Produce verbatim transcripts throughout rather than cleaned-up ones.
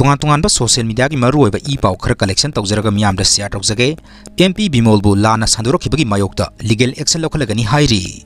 ꯇꯣꯉꯥꯟ ꯇꯣꯉꯥꯟꯕ social mediaꯒꯤ ꯃꯔꯨꯑꯣꯏꯕ ꯏ ꯄꯥꯎ ꯈꯔ collection ꯇꯧꯖꯔꯒ ꯃꯤꯌꯥꯝꯗ share ꯇꯧꯖꯒꯦ꯫ MP ꯕꯤꯃꯣꯜꯕꯨ ꯂꯥꯟꯅ ꯁꯟꯗꯣꯔꯛꯈꯤꯕꯒꯤ ꯃꯥꯌꯣꯛꯇ legal action ꯂꯧꯈꯠꯂꯒꯅꯤ ꯍꯥꯏꯔꯤ꯫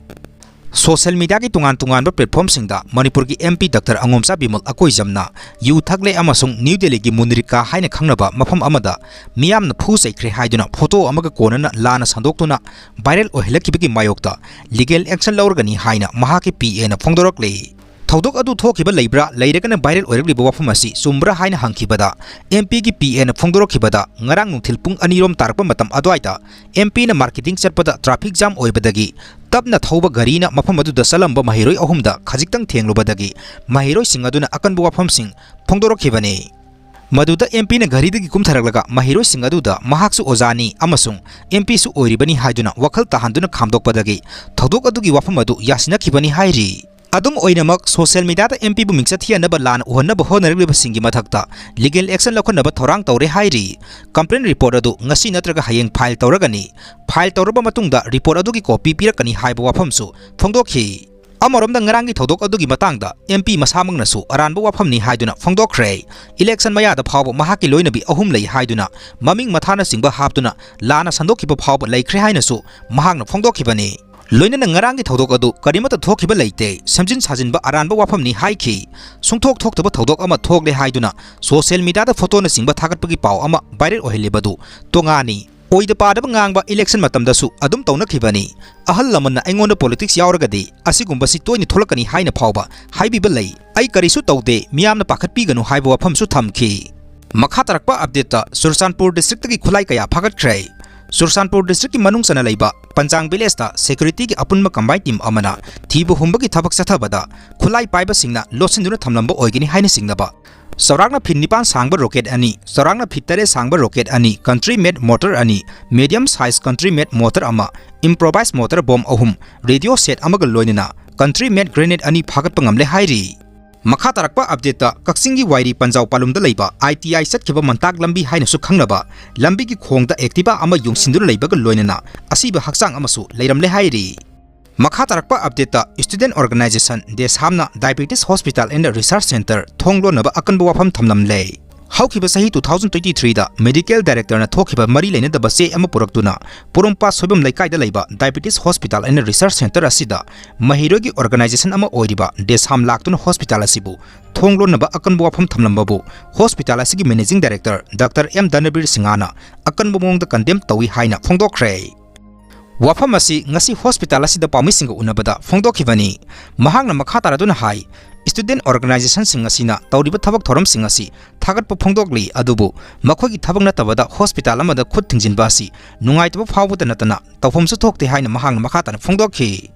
Social mediaꯒꯤ ꯇꯣꯉꯥꯟ ꯇꯣꯉꯥꯟꯕ platformꯁꯤꯡꯗ ꯃꯅꯤꯄꯨꯔꯒꯤ MP Doctor ꯑꯉꯣꯝꯆꯥ ꯕꯤꯃꯣꯜ ꯑꯀꯣꯏꯖꯝꯅ ꯌꯨ ꯊꯛꯂꯦ ꯑꯃꯁꯨꯡ ꯅ꯭ꯌꯨ ꯗꯦꯜꯂꯤꯒꯤ ꯃꯨꯅꯤꯔꯤꯀꯥ ꯍꯥꯏꯅ ꯈꯪꯅꯕ ꯃꯐꯝ ꯑꯃꯗ ꯃꯤꯌꯥꯝꯅ ꯐꯨ ꯆꯩꯈ꯭ꯔꯦ ꯍꯥꯏꯗꯨꯅ photo ꯑꯃꯒ ꯀꯣꯟꯅꯅ ꯂꯥꯟꯅ ꯁꯟꯗꯣꯛꯇꯨꯅ viral ꯑꯣꯏꯍꯜꯂꯛꯈꯤꯕꯒꯤ ꯃꯥꯌꯣꯛꯇ legal action ꯂꯧꯔꯒꯅꯤ ꯍꯥꯏꯅ ꯃꯍꯥꯛꯀꯤ PAꯅ ꯐꯣꯡꯗꯣꯔꯛꯂꯤ꯫ ꯊꯧꯗꯣꯛ ꯑꯗꯨ ꯊꯣꯛꯈꯤꯕ ꯂꯩꯕ꯭ꯔꯥ, ꯂꯩꯔꯒꯅ viral ꯑꯣꯏꯔꯛꯂꯤꯕ ꯋꯥꯐꯝ ꯑꯁꯤ ꯆꯨꯝꯕ꯭ꯔꯥ ꯍꯥꯏꯅ ꯍꯪꯈꯤꯕꯗ, MPꯒꯤ PAꯅ ꯐꯣꯡꯗꯣꯔꯛꯈꯤꯕꯗ, ꯉꯔꯥꯡ ꯅꯨꯡꯊꯤꯜ ꯄꯨꯡ ꯑꯅꯤ ꯔꯣꯝ ꯇꯥꯔꯛꯄ ꯃꯇꯝ ꯑꯗꯨꯋꯥꯏꯗ MPꯅ marketing ꯆꯠꯄꯗ traffic jam ꯑꯣꯏꯕꯗꯒꯤ ꯇꯞꯅ ꯊꯧꯕ ꯒꯥꯔꯤꯅ ꯃꯐꯝ ꯑꯗꯨꯗ ꯆꯠꯂꯝꯕ ꯃꯍꯩꯔꯣꯏ ꯑꯍꯨꯝꯗ ꯈꯖꯤꯛꯇꯪ ꯊꯦꯡꯂꯨꯕꯗꯒꯤ ꯃꯍꯩꯔꯣꯏꯁꯤꯡ ꯑꯗꯨꯅ ꯑꯀꯟꯕ ꯋꯥꯐꯝꯁꯤꯡ ꯐꯣꯡꯗꯣꯔꯛꯈꯤꯕꯅꯤ꯫ ꯃꯗꯨꯗ MPꯅ ꯒꯥꯔꯤꯗꯒꯤ ꯀꯨꯝꯊꯔꯛꯂꯒ ꯃꯍꯩꯔꯣꯏꯁꯤꯡ ꯑꯗꯨꯗ ꯃꯍꯥꯛꯁꯨ ꯑꯣꯖꯥꯅꯤ ꯑꯃꯁꯨꯡ MPꯁꯨ ꯑꯣꯏꯔꯤꯕꯅꯤ ꯍꯥꯏꯗꯨꯅ ꯋꯥꯈꯜ ꯇꯥꯍꯟꯗꯨꯅ ꯈꯥꯝꯗꯣꯛꯄꯗꯒꯤ ꯊꯧꯗꯣꯛ ꯑꯗꯨꯒꯤ ꯋꯥꯐꯝ ꯑꯗꯨ ꯌꯥꯁꯤꯟꯅꯈꯤꯕꯅꯤ ꯍꯥꯏꯔꯤ꯫ ꯑꯗꯨꯝ ꯑꯣꯏꯅꯃꯛ, social mediaꯗ MPꯕꯨ ꯃꯤꯡꯆꯠ ꯊꯤꯍꯟꯅꯕ ꯂꯥꯟꯅ ꯎꯍꯟꯅꯕ ꯍꯣꯠꯅꯔꯛꯂꯤꯕꯁꯤꯡꯒꯤ ꯃꯊꯛꯇ legal action ꯂꯧꯈꯠꯅꯕ ꯊꯧꯔꯥꯡ ꯇꯧꯔꯦ ꯍꯥꯏꯔꯤ꯫ Complaint report ꯑꯗꯨ ꯉꯁꯤ ꯅꯠꯇ꯭ꯔꯒ ꯍꯌꯦꯡ file ꯇꯧꯔꯒꯅꯤ꯫ File ꯇꯧꯔꯕ ꯃꯇꯨꯡꯗ report ꯑꯗꯨꯒꯤ copy ꯄꯤꯔꯛꯀꯅꯤ ꯍꯥꯏꯕ ꯋꯥꯐꯝꯁꯨ ꯐꯣꯡꯗꯣꯛꯈꯤ꯫ ꯑꯃꯔꯣꯝꯗ, ꯉꯔꯥꯡꯒꯤ ꯊꯧꯗꯣꯛ ꯑꯗꯨꯒꯤ ꯃꯇꯥꯡꯗ MP ꯃꯁꯥꯃꯛꯅꯁꯨ ꯑꯔꯥꯟꯕ ꯋꯥꯐꯝꯅꯤ ꯍꯥꯏꯗꯨꯅ ꯐꯣꯡꯗꯣꯛꯈ꯭ꯔꯦ꯫ Election ꯃꯌꯥꯗ ꯐꯥꯎꯕ ꯃꯍꯥꯛꯀꯤ ꯂꯣꯏꯅꯕꯤ ꯑꯍꯨꯝ ꯂꯩ ꯍꯥꯏꯗꯨꯅ ꯃꯃꯤꯡ ꯃꯊꯥꯅꯆꯤꯡꯕ ꯍꯥꯞꯇꯨꯅ ꯂꯥꯟꯅ ꯁꯟꯗꯣꯛꯈꯤꯕ ꯐꯥꯎꯕ ꯂꯩꯈ꯭ꯔꯦ ꯍꯥꯏꯅꯁꯨ ꯃꯍꯥꯛꯅ ꯐꯣꯡꯗꯣꯛꯈꯤꯕꯅꯤ꯫ ꯂꯣꯏꯅꯅ ꯉꯔꯥꯡꯒꯤ ꯊꯧꯗꯣꯛ ꯑꯗꯨ ꯀꯔꯤꯃꯠꯇ ꯊꯣꯛꯈꯤꯕ ꯂꯩꯇꯦ, ꯁꯦꯝꯖꯤꯟ ꯁꯥꯖꯤꯟꯕ ꯑꯔꯥꯟꯕ ꯋꯥꯐꯝꯅꯤ ꯍꯥꯏꯈꯤ꯫ ꯁꯨꯡꯊꯣꯛ ꯊꯣꯛꯇꯕ ꯊꯧꯗꯣꯛ ꯑꯃ ꯊꯣꯛꯂꯦ ꯍꯥꯏꯗꯨꯅ social mediaꯗ photoꯅꯆꯤꯡꯕ ꯊꯥꯒꯠꯄꯒꯤ ꯄꯥꯎ ꯑꯃ viral ꯑꯣꯏꯍꯜꯂꯤꯕꯗꯨ ꯇꯣꯉꯥꯟꯅꯤ꯫ ꯑꯣꯏꯗ ꯄꯥꯗꯕ ꯉꯥꯡꯕ election ꯃꯇꯝꯗꯁꯨ ꯑꯗꯨꯝ ꯇꯧꯅꯈꯤꯕꯅꯤ꯫ ꯑꯍꯜ ꯂꯃꯟꯅ ꯑꯩꯉꯣꯟꯗ politics ꯌꯥꯎꯔꯒꯗꯤ ꯑꯁꯤꯒꯨꯝꯕꯁꯤ ꯇꯣꯏꯅ ꯊꯣꯛꯂꯛꯀꯅꯤ ꯍꯥꯏꯅ ꯐꯥꯎꯕ ꯍꯥꯏꯕꯤꯕ ꯂꯩ꯫ ꯑꯩ ꯀꯔꯤꯁꯨ ꯇꯧꯗꯦ, ꯃꯤꯌꯥꯝꯅ ꯄꯥꯈꯠꯄꯤꯒꯅꯨ ꯍꯥꯏꯕ ꯋꯥꯐꯝꯁꯨ ꯊꯝꯈꯤ꯫ ꯃꯈꯥ ꯇꯥꯔꯛꯄ updateꯇ ꯆꯨꯔꯆꯥꯟꯄꯨꯔ districtꯇꯒꯤ ꯈꯨꯠꯂꯥꯏ ꯀꯌꯥ ꯐꯥꯒꯠꯈ꯭ꯔꯦ꯫ ꯆꯨꯔꯆꯥꯟꯄꯨꯔ districtꯀꯤ ꯃꯅꯨꯡ ꯆꯟꯅ ꯂꯩꯕ ꯄꯟꯆꯥꯡ villageꯇ securityꯒꯤ ꯑꯄꯨꯟꯕ combined team ꯑꯃꯅ ꯊꯤꯕ ꯍꯨꯝꯕꯒꯤ ꯊꯕꯛ ꯆꯠꯊꯕꯗ ꯈꯨꯠꯂꯥꯏ ꯄꯥꯏꯕꯁꯤꯡꯅ ꯂꯣꯠꯁꯤꯟꯗꯨꯅ ꯊꯝꯂꯝꯕ ꯑꯣꯏꯒꯅꯤ ꯍꯥꯏꯅ ꯆꯤꯡꯅꯕ ꯆꯥꯎꯔꯥꯛꯅ feet ꯅꯤꯄꯥꯟ ꯁꯥꯡꯕ rocket ꯑꯅꯤ, ꯆꯥꯎꯔꯥꯛꯅ feet ꯇꯔꯦꯠ ꯁꯥꯡꯕ rocket ꯑꯅꯤ, country made mortar ꯑꯅꯤ, medium size country made mortar ꯑꯃ, improvised mortar bomb ꯑꯍꯨꯝ, radio set ꯑꯃꯒ ꯂꯣꯏꯅꯅ country made grenade ꯑꯅꯤ ꯐꯥꯒꯠꯄ ꯉꯝꯂꯦ ꯍꯥꯏꯔꯤ꯫ ꯃꯈꯥ ꯇꯥꯔꯛꯄ updateꯇ ꯀꯛꯆꯤꯡꯒꯤ ꯋꯥꯏꯔꯤ ꯄꯟꯖꯥꯎ ꯄꯥꯂꯨꯝꯗ ꯂꯩꯕ ITI ꯆꯠꯈꯤꯕ ꯃꯟꯇꯥꯛ ꯂꯝꯕꯤ ꯍꯥꯏꯅꯁꯨ ꯈꯪꯅꯕ ꯂꯝꯕꯤꯒꯤ ꯈꯣꯡꯗ Activa ꯑꯃ ꯌꯨꯡꯁꯤꯟꯗꯨꯅ ꯂꯩꯕꯒ ꯂꯣꯏꯅꯅ ꯑꯁꯤꯕ ꯍꯛꯆꯥꯡ ꯑꯃꯁꯨ ꯂꯩꯔꯝꯂꯦ ꯍꯥꯏꯔꯤ꯫ ꯃꯈꯥ ꯇꯥꯔꯛꯄ updateꯇ student organization ꯗꯦꯁꯥꯝꯅ Diabetes Hospital and Research Centre ꯊꯣꯡ ꯂꯣꯟꯅꯕ ꯑꯀꯟꯕ ꯋꯥꯐꯝ ꯊꯝꯂꯝꯂꯦ꯫ ꯍꯧꯈꯤꯕ ꯆꯍꯤ two thousand twenty threeꯗ medical directorꯅ ꯊꯣꯛꯈꯤꯕ ꯃꯔꯤ ꯂꯩꯅꯗꯕ ꯆꯦ ꯑꯃ ꯄꯨꯔꯛꯇꯨꯅ ꯄꯣꯔꯣꯝꯄꯥꯠ ꯁꯣꯏꯕꯝ ꯂꯩꯀꯥꯏꯗ ꯂꯩꯕ diabetes hospital and research centre ꯑꯁꯤꯗ ꯃꯍꯩꯔꯣꯏꯒꯤ organization ꯑꯃ ꯑꯣꯏꯔꯤꯕ ꯗꯦꯁꯥꯝ ꯂꯥꯛꯇꯨꯅ hospital ꯑꯁꯤꯕꯨ ꯊꯣꯡ ꯂꯣꯟꯅꯕ ꯑꯀꯟꯕ ꯋꯥꯐꯝ ꯊꯝꯂꯝꯕꯕꯨ hospital ꯑꯁꯤꯒꯤ managing director Doctor M ꯙꯅꯕꯤꯔ ꯁꯤꯡꯍꯅ ꯑꯀꯟꯕ ꯃꯑꯣꯡꯗ condemn ꯇꯧꯏ ꯍꯥꯏꯅ ꯐꯣꯡꯗꯣꯛꯈ꯭ꯔꯦ꯫ ꯋꯥꯐꯝ ꯑꯁꯤ ꯉꯁꯤ hospital ꯑꯁꯤꯗ ꯄꯥꯎꯃꯤꯁꯤꯡꯒ ꯎꯅꯕꯗ ꯐꯣꯡꯗꯣꯛꯈꯤꯕꯅꯤ꯫ ꯃꯍꯥꯛꯅ ꯃꯈꯥ ꯇꯥꯔꯗꯨꯅ ꯍꯥꯏ, student organizationꯁꯤꯡ ꯑꯁꯤꯅ ꯇꯧꯔꯤꯕ ꯊꯕꯛ ꯊꯧꯔꯝꯁꯤꯡ ꯑꯁꯤ ꯊꯥꯒꯠꯄ ꯐꯣꯡꯗꯣꯛꯂꯤ, ꯑꯗꯨꯕꯨ ꯃꯈꯣꯏꯒꯤ ꯊꯕꯛ ꯅꯠꯇꯕꯗ hospital ꯑꯃꯗ ꯈꯨꯠ ꯊꯤꯡꯖꯤꯟꯕ ꯑꯁꯤ ꯅꯨꯡꯉꯥꯏꯇꯕ ꯐꯥꯎꯕꯇ ꯅꯠꯇꯅ ꯇꯧꯐꯝꯁꯨ ꯊꯣꯛꯇꯦ ꯍꯥꯏꯅ ꯃꯍꯥꯛꯅ ꯃꯈꯥ ꯇꯥꯅ ꯐꯣꯡꯗꯣꯛꯈꯤ꯫